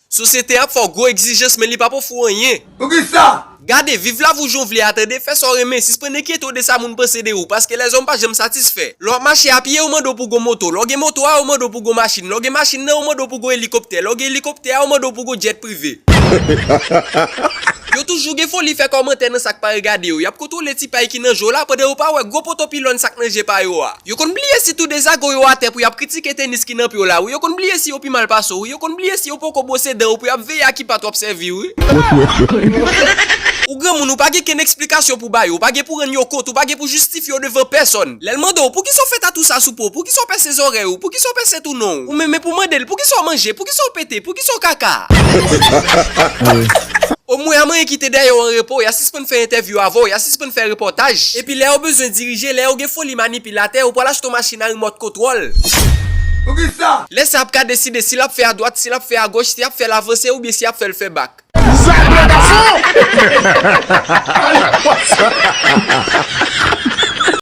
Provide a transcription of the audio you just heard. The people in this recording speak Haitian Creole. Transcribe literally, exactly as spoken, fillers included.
Sosyete ap fè w gwo egzijans, men li p ap ofri w anyen. Poukisa? Gade, viv lavi w jan w vle a, tande, fè sa w renmen, sispann enkyete w de sa moun panse de ou, paske lèzòm pa janm satisfè. Lè w ap mache a pye, yo mande w pou gwo moto. Lè w gen moto a, yo mande w pou gwo machin. Lè w gen machin nan, yo mande w pou gwo elikoptè. Lè w gen elikoptè a, yo mande w pou gwo djèt prive. Yo toujou gen foli fè kòmantè nan sa k pa regade yo. Y ap kontwole ti pay ki nan je w la pandan yo pa wè gwo poto pilòn sa k nan je pa yo a. Yo konn bliye si tou de zago yo atè pou y ap kritike tenis ki nan pye w la, wi. Yo konn bliye si yo pi mal pase w, wi. Yo konn bliye si yo poko bwose dan w pou y ap veye a ki pat w ap sèvi, wi. Ou granmoun, ou pa gen kenn eksplikasyon pou ba yo, ou pa gen pou rann yo kont, ou pa gen pou jistifye w devan pèsòn. Lè l mande w, poukisa w fè tatou sa sou po w, poukisa w pèse zòrèy ou, poukisa w pèse tou non w, ou menm men pou mande l, poukisa w manje, poukisa w pete, poukisa w kaka? Omwen a manyen kite dèyè w an repo, y a sispann fè entèvyou avè w, y a sispann fè repòtaj. Epi lè yo bezwen dirije, lè yo gen foli manipilatè, yo pral achte yon machin a rimòt kontwòl. Poukisa? Lè sa ap ka deside si l ap fè adwat, si l ap fè agoch, si l ap fè l avanse oubyen si l ap fè l fè bak. Zak la gason!